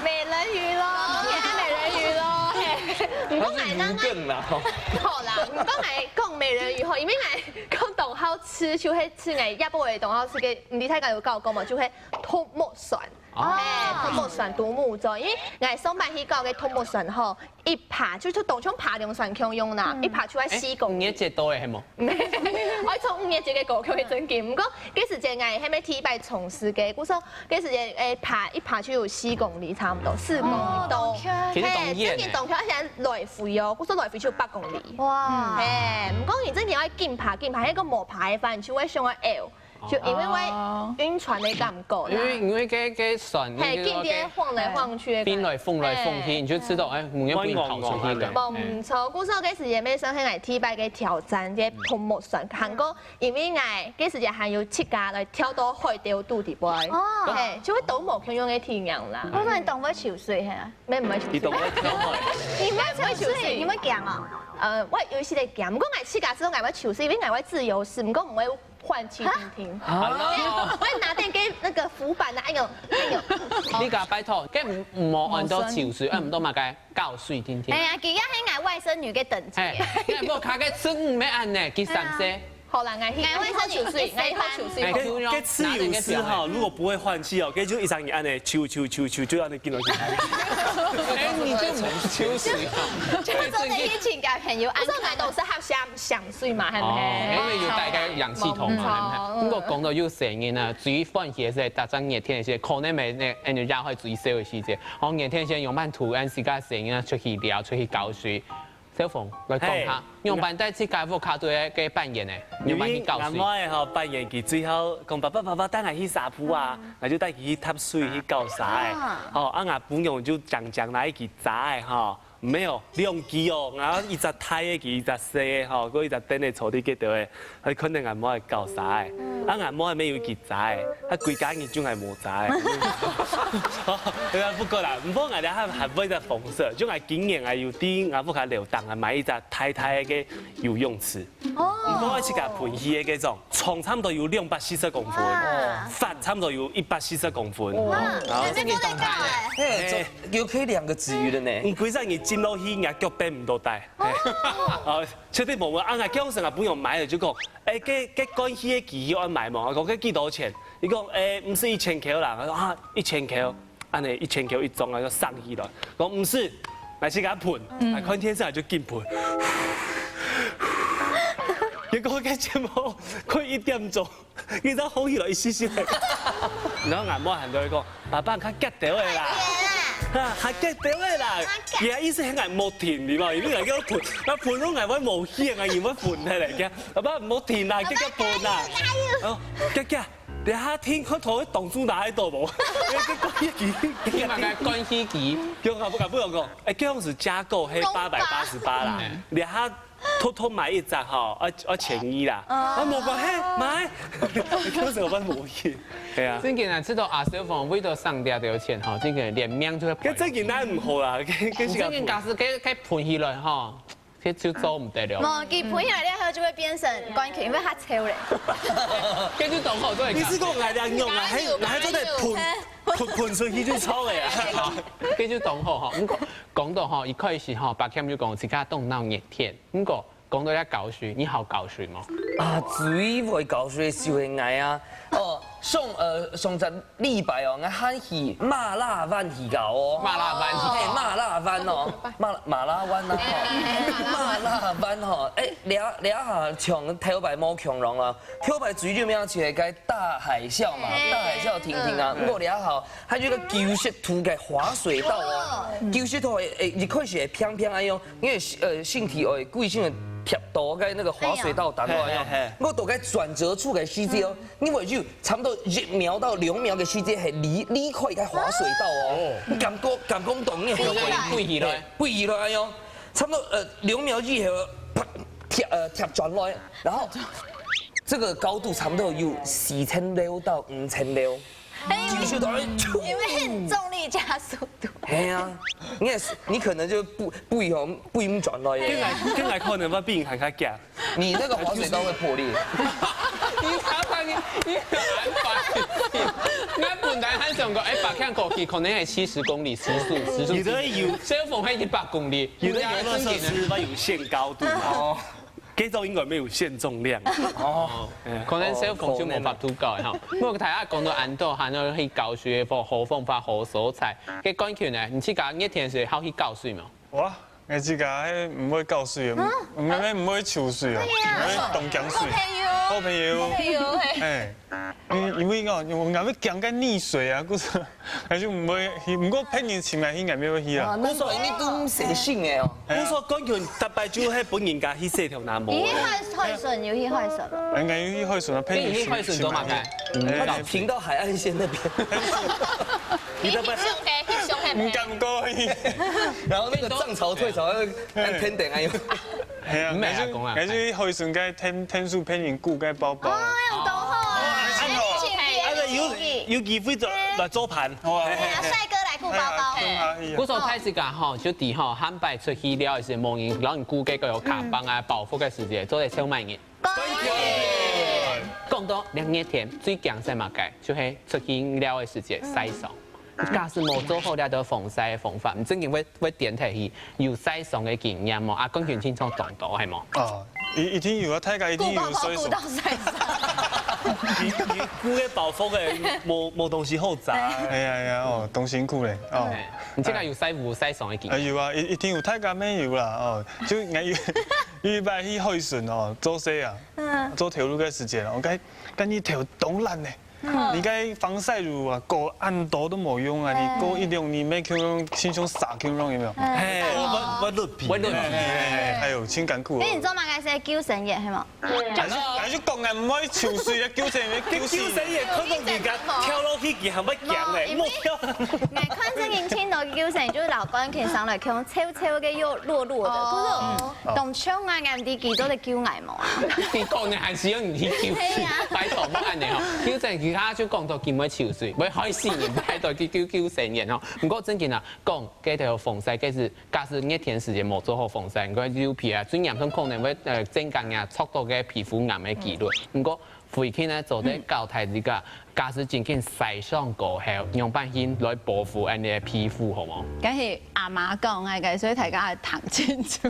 美人魚咯，你係美人魚咯，嘿。毋過𠊎剛剛更啦，吼好啦，毋過𠊎講美人魚吼，因為𠊎講當好食，就係食𠊎這擺个當好食个，毋知大家有搞過無？就係獨木船。哦哎，獨木船、獨木舟，因為𠊎上擺去搞个獨木船吼，一爬就就當像爬龍船共樣啦，一爬就愛四公里。你也接到的係無？我從五月節个歌曲會真緊，毋過該時節𠊎還沒第一擺從事个，故所該時節誒爬一爬就有四公里差不多，四公里多。其實當遠呢嘿，真緊當遠，而且來回哦，故所來回就有八公里。哇，嘿，毋過你真緊愛緊爬緊爬，那個無爬个話，你就會想要搖，就因為會暈船的感覺啦。因為因為該該船嘿，緊跌晃來晃去的感覺。飛來風來風去，你就知道哎，有影飛跑出去了。無毋錯，故所該時節也算係𠊎第一擺个挑戰，這獨木船。還過因為𠊎該時節還有自家來跳到海底肚底背，哦嘿，就會當無共樣个體驗啦。我說你懂會泅水係啊？沒有沒有，你懂我懂我。你會泅水，你會驚哦？呃，我有一些驚，毋過𠊎自家知道𠊎會泅水，因為𠊎會自由式，毋過毋會換氣定定。啊，我會拿電給那個浮板的，哎呦哎呦。你講拜託，該毋無按到泅水，按毋到麼个搞水定定哎。呀，佢也係𠊎外甥女个等級。嘿，該無卡个真毋係恁呢，佢三歲。好啦，𠊎去，哎我𠊎去泅水，𠊎去泅水。哎，該該自由式哈，如果不會換氣哦，該就一張你按呢，咻咻咻咻，就按呢跟落去。哎，你就毋泅水啊？就是做那些情感朋友安不是，𠊎都是還想想水嘛，係哦，毋係？因為有帶个氧氣筒嘛，係毋係？嗯不過講到有細人啊，最歡喜个係，逐隻熱天个時節，可能咪那，哎，你也會最燒个時節。哦，熱天時節用慢塗，恁自家細人啊出去尞，出去搞水。小鳳來講下嘿，用慢帶自家屋下對个扮演呢，因用慢去搞水。為阿妹吼扮演佢最好講爸爸爸爸帶𠊎去沙埔啊，𠊎就帶佢去踏水去搞沙仔。吼，啊𠊎餔娘就講講來佢早仔吼，沒有兩支哦，𠊎一隻大个佢一隻細个吼，佢一隻凳仔坐在該頭个，佢看到𠊎妹搞沙仔，啊𠊎妹也有佢早仔，啊歸家人就𠊎無早仔。對啊，不過啦，毋過𠊎這下還會一隻方式，就𠊎今年𠊎有在𠊎屋下樓頂啊買一隻大大个游泳池。 毋過愛自家歕氣个該種，長差毋多有兩百四十公分，哇闊差毋多有一百四十公分。哇，然後那邊做得到哎。哎，有可以兩個子瑜的呢。你歸隻你浸落去，人家腳蹬毋到底。哦，絕對無問，啊，𠊎叫聲啊，朋友買了就講，哎，該該灌氣个機器愛買無？我講該幾多錢？佢講，哎，毋係一千箍啦。我講啊，一千箍。 恁呢一千箍一張啊，就上去了。講毋係，來去給他噴，來看電視啊就緊噴。結果該節目看一點鐘，佢正好起來一息息个。然後𠊎妹還在講，爸爸，較遽兜仔啦，啊，較遽兜仔啦。佢个意思係𠊎莫停，你嘛，因為𠊎叫噴，那噴到𠊎會無氣啊，𠊎會噴起來，爸爸莫停啦，遽遽噴啦。哦，遽遽。 等下聽看頭會擋住哪一朵無？你个灌氣機，你買个灌氣機，用啊不敢不用講，哎，這樣子加購係八百八十八啦，你下偷偷買一隻吼，要要千一啦，啊，無關係，買，這樣子有辦法無去，對啊，真个啊，知道阿小鳳為了省這條錢吼，真个連命都會賠。這正經哪毋好啦，這這是真个，假使該該噴起來吼， 這就做毋得了。無，佢噴起來了後就會變成灌氣，因為佢臭咧。這就當好做得講。你是講𠊎這樣用啊，還還做得噴噴噴出去就臭个啊？這就當好吼。毋過講到吼，一開始吼，白謙就講自家當鬧熱天。毋過講到這搞水，你好搞水無？啊，最會教書个就係𠊎啊。哦，上，呃，上隻禮拜哦，𠊎還去馬拉灣去搞哦。馬拉灣去搞。嘿，馬拉灣哦，馬，馬拉灣啊，吼，馬拉灣吼，哎，這，這下像頭擺無共樣啊，頭擺最有名就係該大海嘯嘛，大海嘯婷婷啊，毋過這下還有一個九十度个滑水道哦，九十度誒，誒，一開始會平平哎喲，因為呃，身體會貴性个貼到該那個滑水道頂高哎喲，我到該轉折處个時節哦， 因為就差不多一秒到兩秒个時間，係離，離開該滑水道哦。你感覺，感覺到你个後背，飛起來。飛起來哎喲，差不多呃兩秒以後，啪，貼，呃，貼轉來，然後這個高度差不多有四層樓到五層樓，就是到，因為重力加速度。係啊，你也是，你可能就不，不以後，不以轉來耶。跟來，跟來可能會比你還較強。 你那個滑水道會破裂。你打打你，你很煩。我本來還想講，哎，把看過去可能還七十公里、時速、時速。你都有，消防還一百公里，有的遊樂設施嘛有限高度嘛，哦，這種應該沒有限重量。哦，可能消防就無法度搞哈。不過大家講到恁多，還要去搞水，好，好方法、好所在。該冠群呢，你自家熱天時好去搞水無？ 哇，𠊎自家係毋會搞水个，𠊎乜毋會泅水哦，𠊎會當驚水。好朋友，好朋友，好朋友，嘿。哎，因，因為哦，𠊎會驚該溺水啊，故所𠊎就毋會去。毋過別人請𠊎去，𠊎乜會去啊。故所你都毋洗身个哦。故所冠群逐擺就係分人家去洗頭那毛。你去海，海脣，有去海脣無？應該有去海脣啊，別人請，你去海脣做麼个？請𠊎去。哎，停到海岸線那邊。你都不，你去上海，去上海。毋敢過去。然後那個漲潮退潮，要按天頂，哎喲。係啊，你乜係講啊？還是，還是海脣該天，天數騙人顧該包包。哦，有多好啊！哎，有，有機會做，來做伴。好啊。哎呀，帥哥來顧包包。哎呀，好啊，好啊。故所大自家吼，就知吼，下擺出去尞个時，無人摎你顧該个有卡邦啊、包袱个時節，做得笑麼人。 講到這熱天，最驚係麼个？就係出去尞个時節，曬傷。假使無做好這兜防曬个方法，你正經會，會顛倒去有曬傷个經驗無？啊，冠群清楚當多，係無？哦，一，一定有啊，大家一定有曬傷。顧包包顧到曬傷。你，你顧个包袱个，無，無東西好遮。哎呀呀，哦，當辛苦咧，哦。哎，你這個有曬，有曬傷个經驗？哎，有啊，一，一定有，大家乜有啦，哦，就𠊎有，有一擺去海脣哦，做事啊， 做頭路个時節，𠊎該，該日頭當爛呢。你該防曬乳啊，膏恁多都無用啊，你膏一兩日，乜共樣，親像沙共樣，有沒有？嘿，會，會落皮。會落皮。哎喲，真艱苦哦。哎，你做麼个係救生員，係無？還是，還是講𠊎毋會泅水啊，救生員，救生員。救生員看到人家跳落去，佢還會驚咧，莫跳。𠊎看最近聽到救生員，就摎冠群上來，共樣臭臭个又落落个，哦。可是 當像啊，𠊎毋知佢做得救𠊎無啊？你講个還係要你去救水，係啊。拜託，莫恁樣吼。救生其他就講到佢毋會泅水，會害死人，拜託去救救生員吼。毋過正經啊，講該條防曬，該係假使熱天時節無做好防曬，你看油皮啊，最嚴重可能會，呃，增加你啊，著到个皮膚癌个機率。毋過 最近呢，做得教大自家，假使真經曬傷過後，仰般形來保護恁樣个皮膚，好無？該係阿媽教𠊎个，所以大家愛聽清楚。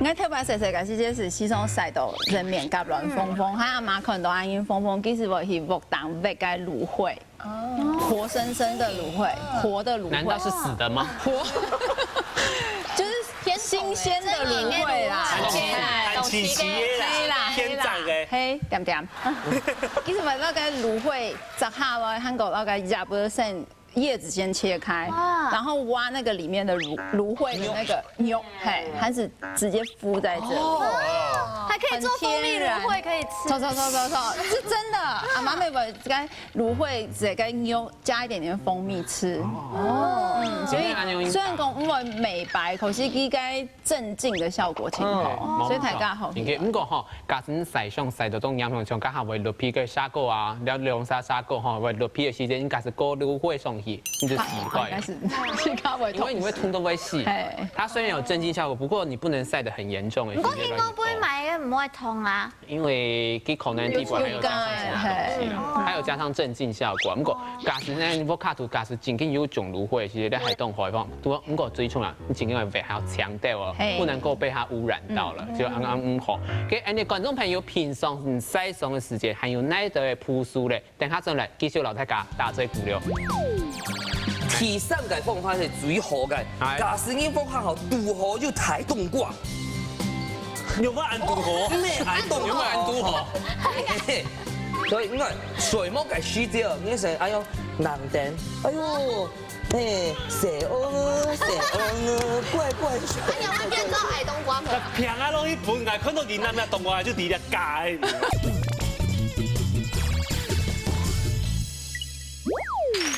𠊎頭擺細細个時節係時常曬到人面頰亂紅紅，嗯。還阿媽看到恁樣紅紅，其實會去屋頂挖該蘆薈。 哦。活生生的蘆薈，活的蘆薈。難道是死的嗎？活，就是新鮮的蘆薈啦。還新鮮的啦，天長的。嘿，點點。其實嘛，那個蘆薈摘下來，還有那個葉子先，葉子先切開，哇。然後挖那個裡面的蘆，蘆薈的那個肉，嘿，它是直接敷在這裡。哦。還可以做蜂蜜蘆薈，可以吃。很天然。走走走走走，是真的。阿媽咪會 該蘆薈這個肉加一點點蜂蜜吃。哦。嗯，所以雖然講毋會美白，可是應該鎮靜的效果挺好，嗯，所以大家好。應該，毋過吼，假使你曬傷曬到當嚴重，像剛才會落皮个蛇膏啊，了兩三蛇膏吼，會落皮个時間，應該係過蘆薈上去，你就死快。應該是，應該會痛。因為你會痛到會死。嘿。它雖然有鎮靜效果，不過你不能曬得很嚴重。不過應該不會買个毋會痛啊。因為佢可能底部還有加上其他東西啦，還有加上鎮靜效果。毋過假使呢，屋下肚假使正經有中爐火，其實你還當開放。不過，毋過最重要，你正經愛非常強調哦，不能夠被它污染到了，就啱啱好。給，哎，你觀眾朋友平常你曬傷个時間，還有哪一个步數咧？ 等下轉來繼續摎大家打嘴鼓了。第三个方法係最好个，假使你屋下吼堵好有大冬瓜，你有無恁堵好？毋係恁堵好，有無恁堵好？所以你看睡目个時節，你先哎喲，冷靜，哎喲，嘿，細翁哦，細翁哦，乖乖。哎呀，我變做矮冬瓜。平啊，攏去分，看到你那邊冬瓜就直接改。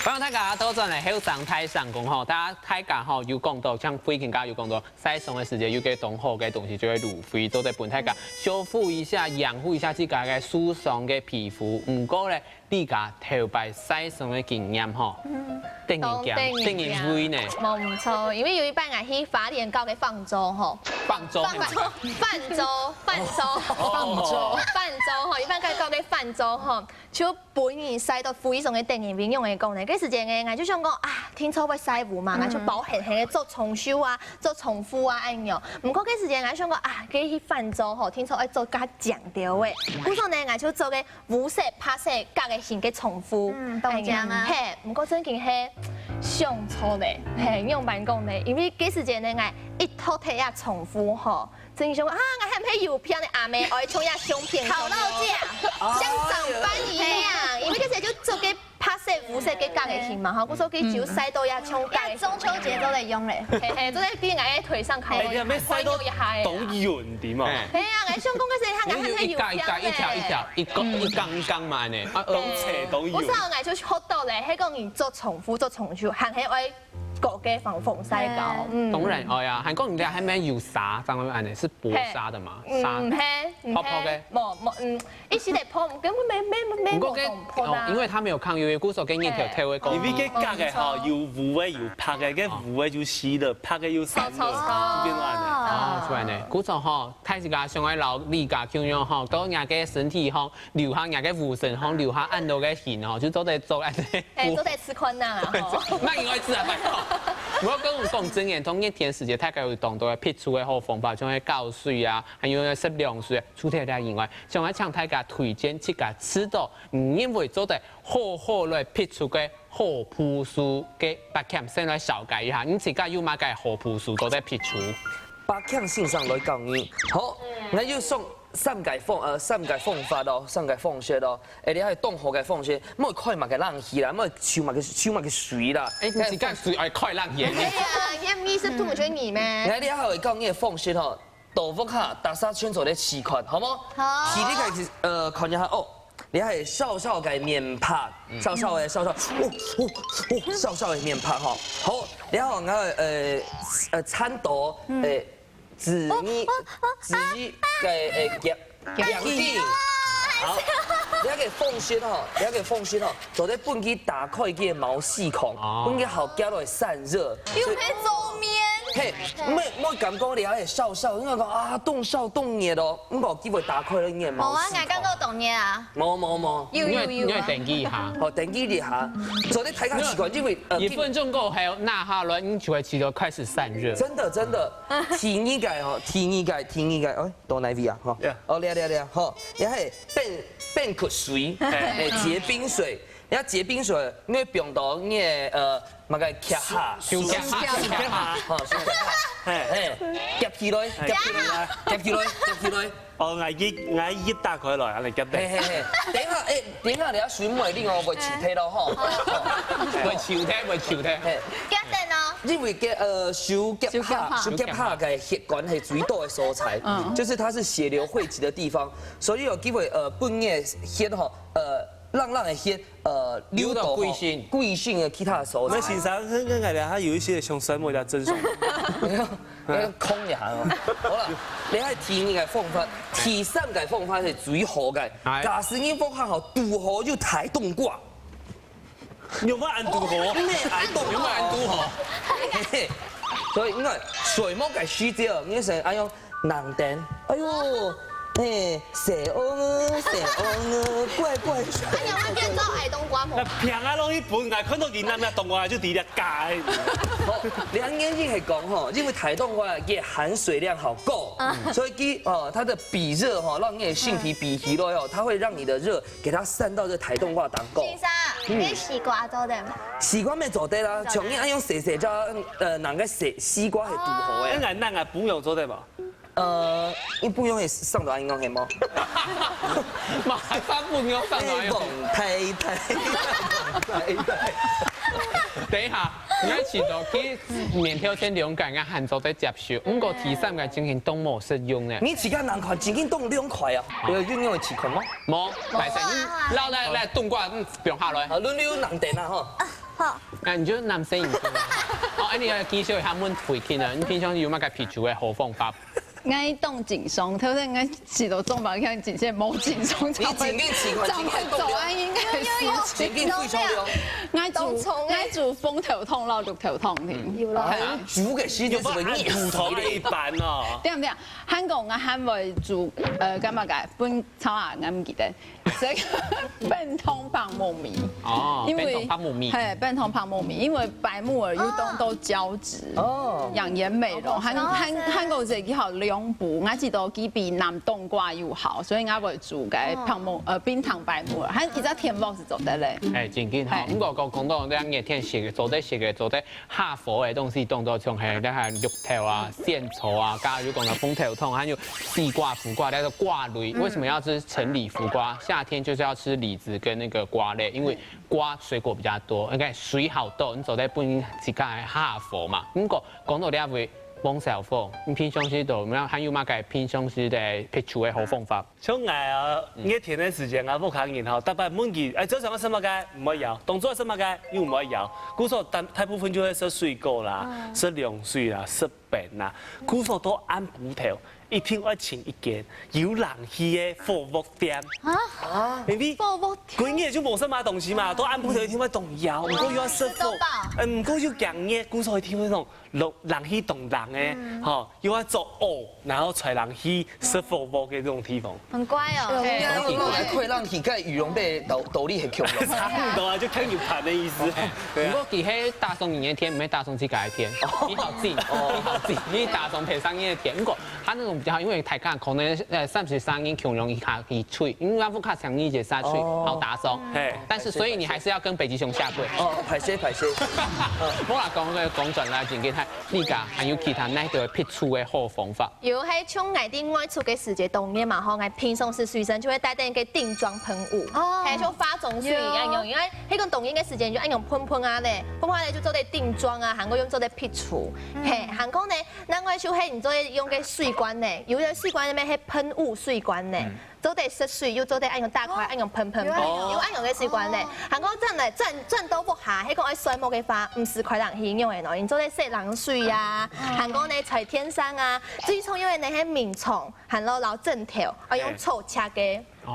歡迎大家倒轉來後生大聲公吼，大家大家吼有講到，像輝勤哥有講到，曬傷个時節有个當好个東西就係蘆薈，做得分大家修復一下、養護一下自家个受傷个皮膚。毋過咧，你家頭擺曬傷个經驗吼，得人驚，得人畏呢。無毋著，因為有一擺𠊎去花蓮搞个放週吼，放週，放週，放週，放週，放週吼，一擺搞个放週吼。 就分人曬到非常个得人畏，仰仔講呢？該時節呢，𠊎就想講啊，定著會曬烏嘛，𠊎就包緪緪个著長袖啊，著長褲啊恁樣。毋過該時節𠊎想講啊，該去放週吼，定著愛著較靚兜个。故所呢，𠊎就著个烏色、白色合个型个長褲。嗯，當靚啊。嘿，毋過正經係上錯咧，嘿，仰般講呢？因為該時節呢，𠊎一脫忒啊長褲吼， 正想啊，𠊎還係有病个阿妹，愛像遐相片，考到這，像長斑一樣，因為該時就著个白色、烏色个合个型嘛，吼，故所佢就曬到遐像合个型。中秋節都得用咧。嘿嘿，都在邊个腿上烤肉，哎，你還沒曬到朋友也還。當遠的嘛。嘿啊，𠊎想講个係，𠊎還係有病咧。一條一條，一個一槓一槓嘛呢，啊，當斜當遠。毋係，𠊎就學到咧，係講你著長褲、著長袖，還係愛 搞个防防曬膏。嗯，當然，哎呀，還講人家還沒有沙，正會恁呢，是薄紗的嘛，沙，嗯，嘿，嗯，泡泡个。嘿，無無，嗯，一時得泡，根本沒沒沒無懂泡啦。哦，因為它沒有抗U V，故所跟葉頭頭會講。因為該合个吼，有烏个有白个，該烏个就死了，白个又生了，就變成恁呢。哦，出來呢，故所吼，大自家想愛摎你家共樣吼，到人家个身體吼， 留下人个烏身，吼，留下恁多个形吼，就做得做恁呢。哎，做得試看吶，吼。那應該試啊，拜託。毋過講講真言，當熱天時節，大家有當多个避暑个好方法，像係搞水啊，還有係食涼水啊。除忒這以外，想愛請大家推薦自家試著，你認為做得好好來避暑个好步數个八項，先來紹介一下。你自家有麼个好步數做得避暑？八項先生來教你。好，那就送 三个方，呃，三个方法咯，三个方式咯。哎，你還有當好个方式，莫開麼个冷氣啦，莫抽麼个，抽麼个水啦。哎，你自家水愛開冷氣啊？哎呀，你意思都毋選你咩？哎，你還有講你个方式吼，到屋下打沙圈做得試看，好無？好。第一个是，呃，看一下哦，你還有燒燒个面帕，燒燒个燒燒，哦哦哦，燒燒个面帕吼。好，然後我呃呃，顫抖，哎。 子怡，子怡个诶夾夾起。好，你个方式吼，你个方式吼，做得分佢打開个毛細孔，分佢好夾來散熱。又係做面。嘿，莫莫感覺你个燒燒，因為講啊，凍燒凍熱哦，毋過機會打開了你个毛細孔。無啊，𠊎感覺凍熱啊。無無無。有有有啊。你愛等佢一下。好，等佢一下，做得大家習慣，因為呃，一分鐘過後，拿下來，你就會知道開始散熱。真的真的。 第二个吼，第二个，第二个，哎，到哪位啊？吼，哦，了了了，吼，也係冰冰塊水，哎，結冰水，也結冰水，你放到你个呃，麼个腳下，手腳下，手腳下，吼，手腳下，嘿，夾起來，夾起來，夾起來，夾起來。哦，𠊎一𠊎一打開來，恁樣夾等。嘿嘿嘿，等一下，哎，等一下，你个水妹，你哦，會臭忒咯吼。會臭忒，會臭忒。嘿。 夾等哦。因為个呃手夾下，手夾下个血管係最多个所在，嗯，就是它是血流匯集的地方，所以有機會呃分你个血吼，呃冷冷个血呃流到吼，流到規身。規身个其他所在。那先生，那那个他有一些像酸末的症狀。那个空也還好。好了，你還第二个方法，第三个方法係最好个。哎。假使你屋下吼，堵好有大冬瓜。 有無恁堵好？你愛動有無恁堵好？嘿嘿，所以你看，睡目个時節，你想，哎喲，冷靜，哎喲，嘿，細王啊，細王啊，乖乖睡。哎呀，我變做矮冬瓜無？那平啊，攏去分，𠊎看到佢那那冬瓜就直接改。好，兩原因係講吼，因為大冬瓜个含水量好夠，所以佢哦，它的比熱哈，讓你的性體比起來哦，它會讓你的熱給它散到這大冬瓜當中。先生，你西瓜做得無？西瓜乜做得啦，像你愛用細細隻，呃，兩个細西瓜係堵好个。哎，那那个不用做得無？ 呃，你不用也上到應該係無？馬上不用上到哎，王太太，王太太。等一下，你愛試到去面頭前兩个人還做得接受，毋過第三个正經當無實用呢。你自家人看，正經當涼快啊！有有有試看嗎？無，大聲，來來來，冬瓜，嗯，放下來。好，輪流人等啊吼。好，那你就男生一個。哦，哎，你要介紹一下問回去呢，你平常有麼个避暑个好方法？ 𠊎當輕鬆，頭先𠊎試到中飽，看真係無輕鬆，你緊緊試看，正會做啊，應該係緊緊非常涼。 𠊎煮，𠊎煮紅豆湯摎綠豆湯定。有啦。還有煮个時間係會熱死普通的一般哦。對毋對？還講𠊎還會煮，呃，幹嘛个？本草啊，𠊎毋記得。這個冰糖白木耳。哦，因為冰糖白木耳。嘿，冰糖白木耳，因為白木耳有當多膠質，哦，養顏美容，還還還有這個好兩補，𠊎記得佢比南冬瓜又好，所以𠊎會煮个白木呃冰糖白木耳，還一隻甜鑊係做得嘞。哎，正經吼，嘿毋過講講到這熱天食个，做得食个，做得下火个東西，當多像係那個綠豆啊、仙草啊，剛剛有講到紅豆湯，還有西瓜、苦瓜，那個瓜類。為什麼要吃陳李苦瓜？夏天就是要吃李子跟那個瓜類，因為瓜水果比較多，應該水好多，你做得分自家下火嘛。毋過講到這位，王小鳳，你平常時都有沒有還有麼个平常時个避暑个好方法？ 像𠊎啊，熱天个時間啊，屋下人吼，逐擺問佢，哎，朝晨愛食麼个？毋會枵。當晝愛食麼个？又毋會枵。故所大大部分就會食水果啦，食涼水啦，食冰啦。故所到暗晡頭，一定愛尋一間有冷氣个火鍋店。啊？因為火鍋店。幾日就無食麼東西嘛，到暗晡頭一定會當枵，毋過又愛食火，吃到飽。嗯，毋過又驚熱，故所一定會那種冷冷氣當冷个，吼，又愛做屙，然後吹冷氣食火鍋个這種地方。很乖哦。哎，我來開冷氣，蓋羽绒被斗斗笠很強。差不多啊，就看有盤的意思。對啊。不過佢係打爽人个天，毋係打爽自家个天。你好靜，你好靜，你打爽別人个天。不過他那種比較好，因為大家可能呃三十三人共用一下一吹，因為他不卡強一節下去，哦好打爽。嘿，但是所以你還是要跟北極熊下跪。哦，歹勢歹勢。無啦，講个講轉來，真正你講還有其他哪一個避暑个好方法？有，係像𠊎在外出个時節，當然嘛吼，𠊎平常時隨身就會帶等个定妝噴霧，哦還有像化妝水一樣用，因為迄個當然个時間就愛用噴噴啊咧，噴噴咧就做得定妝啊，還過又做得避暑，嘿，還過呢，另外就係你做得用个水罐呢，有个水罐呢係噴霧水罐呢。做得食水，又做得愛用打開，愛用噴噴噴，哦又愛用个水罐呢。還過轉來轉轉到屋下，係講愛睡目个話，毋使開冷氣用个喏，你做得洗冷水啊，還過呢吹電扇啊，最重要个呢係眠床。 還有摎枕頭，愛用草席个，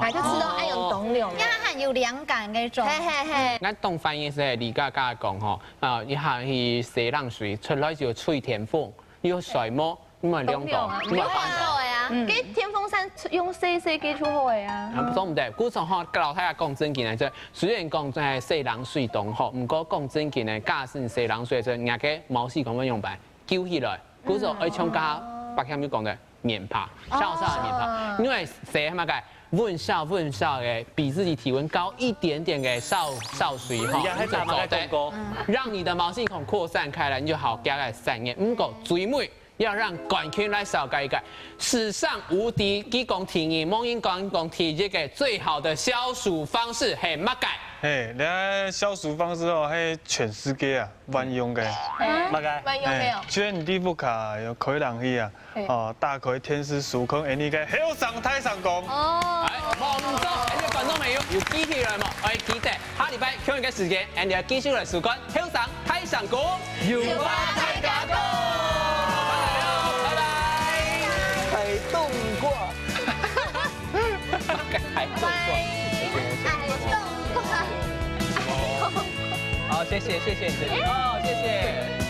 哎，就知道愛用當涼个。這樣還有涼感那種。嘿嘿嘿，咱當歡喜係李嘉嘉講吼，啊，一下去洗冷水，出來就吹電風，又睡目，毋會涼到，毋會寒到。好的啊。給電風扇用細細个就好个啊。啊，做毋得，故所吼，老太太講真經來，這雖然講在洗冷水當好，毋過講真經个，假使你洗冷水个時候，人家个毛細孔會用白，揪起來，故所愛像剛剛白香友講个， 棉被，小小个棉被，因為洗那個溫燒溫燒个，比自己體溫高一點點个燒燒水吼，人家還打麻將廣告，讓你的毛細孔擴散開來，你就好加个散熱。毋過最尾要讓冠軍來紹介一個史上無敵，佢講第二，無人講講第一个最好的消暑方式係麼个？嘿，這消暑方式哦，係全世界啊萬用个。麼个？萬用沒有？雖然你屋下有開冷氣啊， 哦，打開電視收看，恁呢个後生大聲公。哦。哎，望到恁呢觀眾朋友有記起來無？哎，記得下禮拜共樣个時間，恁呢繼續來收看後生大聲公。有話大家講，拜拜。海凍瓜。海凍瓜。哎，凍瓜。好，謝謝，謝謝你這邊。哦，謝謝。